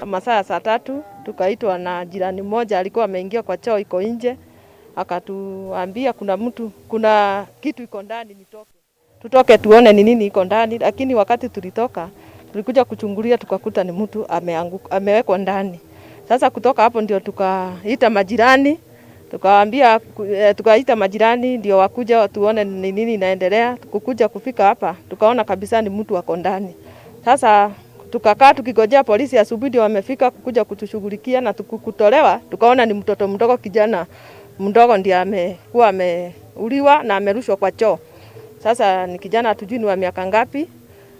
Masaa ya saa 3 tukaitwa na jirani mmoja alikuwa ameingia kwa choo iko nje, akatuambia kuna mtu, kuna kitu iko ndani, nitoke tutoke tuone ni nini iko ndani. Lakini wakati tulitoka, tulikuja kuchungulia tukakuta ni mtu ameanguka, amewekwa ndani. Sasa kutoka hapo ndio tukaita majirani tukawaambia, tukaita majirani ndio wakuja tuone ni nini inaendelea. Kukuja kufika hapa tukaona kabisa ni mtu ako ndani. Sasa tukakaa tukigojea polisi, asubuhi ndio wamefika kukuja kutushughulikia na tukutolewa, tukaona ni mtoto mdogo, kijana mdogo ndiye amekuwa ameuliwa na amerushwa kwa choo. Sasa ni kijana hatujui ni wa miaka ngapi,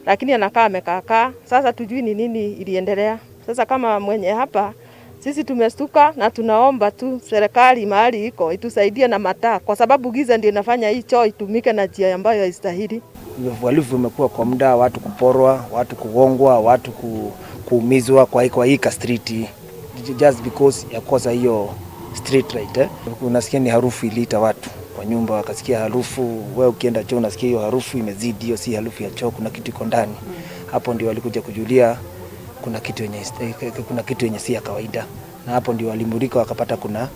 lakini anakaa amekaakaa. Sasa tujui ni nini iliendelea. Sasa kama mwenye hapa sisi tumestuka na tunaomba tu serikali mahali iko itusaidie na mataa, kwa sababu giza ndio inafanya hii choo itumike na njia ambayo haistahili. Uhalifu umekuwa kwa muda, watu kuporwa, watu kugongwa, watu kuumizwa kwa hii street just because ya kosa hiyo street light, eh. Unasikia ni harufu iliita watu kwa nyumba, wakasikia harufu. Wewe ukienda choo unasikia hiyo harufu imezidi, hiyo si harufu ya choo, kuna kitu iko ndani. Hapo ndio walikuja kujulia kuna kitu yenye si ya kawaida, na hapo ndio walimulika wakapata kuna